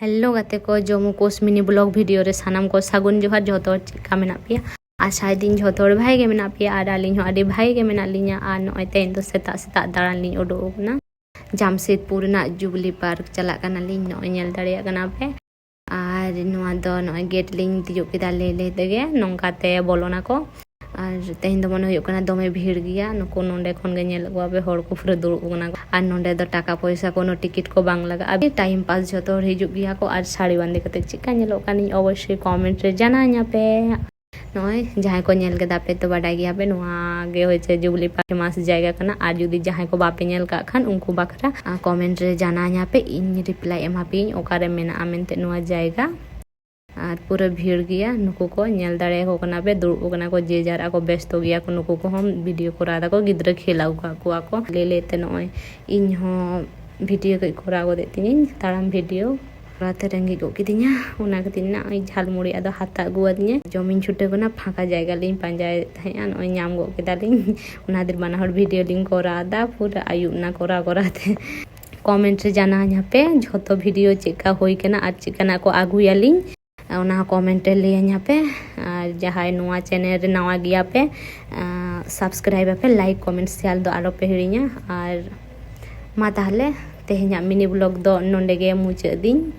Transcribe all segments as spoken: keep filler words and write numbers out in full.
Hello ᱜᱟᱛᱮ ᱠᱚ, ᱡᱚᱢᱩ ᱠᱳᱥ ᱢᱤᱱᱤ blog video ᱨᱮ ᱥᱟᱱᱟᱢ ᱠᱚ ᱥᱟᱹᱜᱩᱱ ᱡᱚᱦᱟᱨ᱾ ᱡᱚᱛᱚ ᱦᱚᱲ ᱪᱮᱫ ᱞᱮᱠᱟ ᱢᱮᱱᱟᱜ ᱯᱮᱭᱟ? ᱟᱥᱟᱭ ᱫᱤᱧ ᱡᱚᱛᱚ ᱦᱚᱲ ᱵᱷᱟᱜᱮ ᱜᱮ ᱢᱮᱱᱟᱜ ᱯᱮᱭᱟ ᱟᱨ ᱟᱹᱞᱤᱧ ᱦᱚᱸ ᱟᱹᱰᱤ ᱵᱷᱟᱜᱮ ᱜᱮ ᱢᱮᱱᱟᱜ ᱞᱤᱧᱟ᱾ ᱟᱨ ᱱᱚᱜᱼᱚᱭ ᱛᱮᱦᱮᱧ ᱫᱚ ᱥᱮᱛᱟᱜ ᱥᱮᱛᱟᱜ ᱫᱟᱬᱟᱱ ᱞᱤᱧ ᱩᱰᱩᱠ ᱟᱠᱟᱱᱟ᱾ ᱡᱟᱢᱥᱮᱫᱽᱯᱩᱨ ᱨᱮᱱᱟᱜ ᱡᱩᱵᱽᱞᱤ ᱯᱟᱨᱠ ᱪᱟᱞᱟᱜ ᱠᱟᱱᱟᱞᱤᱧ, ᱱᱚᱜᱼᱚᱭ ᱧᱮᱞ ᱫᱟᱲᱮᱭᱟᱜ ᱠᱟᱱᱟ ᱯᱮ᱾ ᱟᱨ ᱱᱚᱣᱟ ᱫᱚ ᱱᱚᱜᱼᱚᱭ ᱜᱮᱴ ᱞᱤᱧ ᱛᱤᱭᱳᱜ ᱠᱮᱫᱟ, ᱞᱟᱹᱭ ᱞᱟᱹᱭ ᱛᱮᱜᱮ ᱱᱚᱝᱠᱟ ᱛᱮ ᱵᱚᱞᱚᱱᱟᱠᱚ᱾ ᱟᱨ ᱛᱮᱦᱮᱧ ᱫᱚ ᱢᱚᱱᱮ ᱦᱩᱭᱩᱜ ᱠᱟᱱᱟ ᱫᱚᱢᱮ ᱵᱷᱤᱲ ᱜᱮᱭᱟ᱾ ᱱᱩᱠᱩ ᱱᱚᱸᱰᱮ ᱠᱷᱚᱱ ᱜᱮ ᱧᱮᱞ ᱠᱚᱣᱟ ᱯᱮ, ᱦᱚᱲ ᱠᱚ ᱯᱩᱨᱟᱹ ᱫᱩᱲᱩᱵ ᱟᱠᱟᱱᱟ ᱠᱚ᱾ ᱟᱨ ᱱᱚᱸᱰᱮ ᱫᱚ ᱴᱟᱠᱟ ᱯᱚᱭᱥᱟ ᱠᱳᱱᱳ ᱴᱤᱠᱤᱴ ᱠᱚ ᱵᱟᱝ ᱞᱟᱜᱟᱜᱼᱟ, ᱴᱟᱭᱤᱢ ᱯᱟᱥ ᱡᱷᱚᱛᱚ ᱦᱚᱲ ᱦᱤᱡᱩᱜ ᱜᱮᱭᱟ ᱠᱚ᱾ ᱟᱨ ᱥᱟᱹᱲᱤ ᱵᱟᱸᱫᱮ ᱠᱟᱛᱮ ᱪᱮᱫᱠᱟ ᱧᱮᱞᱚᱜ ᱠᱟᱱᱤᱧ ᱚᱵᱚᱥᱥᱳᱭ ᱠᱚᱢᱮᱱᱴ ᱨᱮ ᱡᱟᱱᱟᱧᱟ ᱯᱮ᱾ ᱱᱚᱜᱼᱚᱭ ᱡᱟᱦᱟᱸᱭ ᱠᱚ ᱧᱮᱞ ᱠᱮᱫᱟ ᱯᱮ ᱛᱚ ᱵᱟᱰᱟᱭ ᱜᱮᱭᱟ ᱯᱮ, ᱱᱚᱣᱟ ᱜᱮ ᱦᱚᱭᱛᱳ ᱡᱩᱵᱽᱞᱤ ᱯᱟᱨᱠ ᱯᱷᱮᱢᱟᱥ ᱡᱟᱭᱜᱟ ᱠᱟᱱᱟ᱾ ᱟᱨ ᱡᱩᱫᱤ ᱡᱟᱦᱟᱸᱭ ᱠᱚ ᱵᱟᱯᱮ ᱧᱮᱞ ᱠᱟᱜ ᱠᱷᱟᱱ ᱩᱱᱠᱩ ᱵᱟᱠᱷᱨᱟ ᱠᱚᱢᱮᱱᱴ ᱨᱮ ᱡᱟᱱᱟᱧᱟ ᱯᱮ, ᱤᱧ ᱨᱤᱯᱞᱟᱭ ᱮᱢᱟ ᱯᱮᱭᱟᱹᱧ ᱚᱠᱟᱨᱮ ᱢᱮᱱᱟᱜᱼᱟ ᱢᱮᱱᱛᱮ ᱱᱚᱣᱟ ᱡᱟᱭᱜᱟ᱾ ᱟᱨ ᱯᱩᱨᱟᱹ ᱵᱷᱤᱲ ᱜᱮᱭᱟ, ᱱᱩᱠᱩ ᱠᱚ ᱧᱮᱞ ᱫᱟᱲᱮᱭᱟᱠᱚ ᱠᱟᱱᱟ ᱯᱮ, ᱫᱩᱲᱩᱵ ᱟᱠᱟᱱᱟ ᱠᱚ, ᱡᱮ ᱡᱟᱨ ᱟᱠᱚ ᱵᱮᱥᱛᱚ ᱜᱮᱭᱟ ᱠᱚ᱾ ᱱᱩᱠᱩ ᱠᱚᱦᱚᱸ ᱵᱷᱤᱰᱤᱭᱳ ᱠᱚᱨᱟᱣ ᱫᱟᱠᱚ, ᱜᱤᱫᱽᱨᱟᱹ ᱠᱷᱮᱞ ᱟᱹᱜᱩ ᱠᱟᱜ ᱠᱚᱣᱟ ᱠᱚ᱾ ᱞᱟᱹᱭ ᱞᱟᱹᱭ ᱛᱮ ᱱᱚᱜᱼᱚᱭ ᱤᱧ ᱦᱚᱸ ᱵᱷᱤᱰᱤᱭᱳ ᱠᱟᱹᱡ ᱠᱚᱨᱟᱣ ᱜᱚᱫᱮᱫ ᱛᱤᱧᱟᱹᱧ, ᱛᱟᱲᱟᱢ ᱵᱷᱤᱰᱤᱭᱳ᱾ ᱚᱱᱟᱛᱮ ᱨᱮᱸᱜᱮᱡ ᱜᱚᱫ ᱠᱤᱫᱤᱧᱟ, ᱚᱱᱟ ᱠᱷᱟᱹᱛᱤᱨ ᱱᱚᱜᱼᱚᱭ ᱡᱷᱟᱞ ᱢᱩᱲᱤ ᱟᱫᱚ ᱦᱟᱛᱟᱣ ᱟᱹᱜᱩᱣᱟᱫᱤᱧᱟ᱾ ᱡᱚᱢᱤᱧ ᱪᱷᱩᱴᱟᱹᱣ ᱠᱟᱱᱟ, ᱯᱷᱟᱸᱠᱟ ᱡᱟᱭᱜᱟ ᱞᱤᱧ ᱯᱟᱸᱡᱟᱭᱮᱫ ᱛᱟᱦᱮᱸᱜᱼᱟ, ᱱᱚᱜᱼᱚᱭ ᱧᱟᱢ ᱜᱚᱫ ᱠᱮᱫᱟᱞᱤᱧ᱾ ᱚᱱᱟ ᱠᱷᱟᱹᱛᱤᱨ ᱵᱟᱱᱟ ᱦᱚᱲ ᱵᱷᱤᱰᱤᱭᱳ ᱞᱤᱧ ᱠᱚᱨᱟᱣ ᱮᱫᱟ, ᱯᱩᱨᱟᱹ ᱟᱹᱭᱩᱵ ᱮᱱᱟ ᱠᱚᱨᱟᱣ ᱠᱚᱨᱟᱣ ᱛᱮ᱾ ᱠᱚᱢᱮᱱᱴ ᱨᱮ ᱡᱟᱱᱟᱣᱟᱹᱧ ᱦᱟᱯᱮ ᱡᱷᱚᱛᱚ ᱵᱷᱤᱰᱤᱭᱳ ᱪᱮᱫᱠᱟ ᱦᱩᱭ ᱠᱟᱱᱟ ᱟᱨ ᱪᱮᱫᱠᱟᱱᱟᱜ ᱠᱚ ᱟᱹᱜᱩᱭᱟᱞᱤᱧ, ᱚᱱᱟ ᱦᱚᱸ ᱠᱚᱢᱮᱱᱴ ᱨᱮ ᱞᱟᱹᱭᱟᱹᱧ ᱦᱟᱯᱮ᱾ ᱟᱨ ᱡᱟᱦᱟᱸᱭ ᱱᱚᱣᱟ ᱪᱮᱱᱮᱞ ᱨᱮ ᱱᱟᱣᱟ ᱜᱮᱭᱟ ᱯᱮ, ᱥᱟᱵᱥᱠᱨᱟᱭᱤᱵ ᱟᱯᱮ, ᱞᱟᱭᱤᱠ, ᱠᱚᱢᱮᱱᱴ, ᱥᱮᱭᱟᱨ ᱫᱚ ᱟᱞᱚ ᱯᱮ ᱦᱤᱲᱤᱧᱟ᱾ ᱟᱨ ᱢᱟ ᱛᱟᱦᱚᱞᱮ ᱛᱮᱦᱮᱧᱟᱜ ᱢᱤᱱᱤ ᱵᱞᱚᱜ ᱫᱚ ᱱᱚᱸᱰᱮ ᱜᱮ ᱢᱩᱪᱟᱹᱫ ᱫᱤᱧ᱾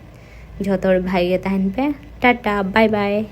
ᱡᱷᱚᱛᱚ ᱦᱚᱲ ᱵᱷᱟᱜᱮ ᱜᱮ ᱛᱟᱦᱮᱱ ᱯᱮ᱾ ᱴᱟᱴᱟ, ᱵᱟᱭ ᱵᱟᱭ᱾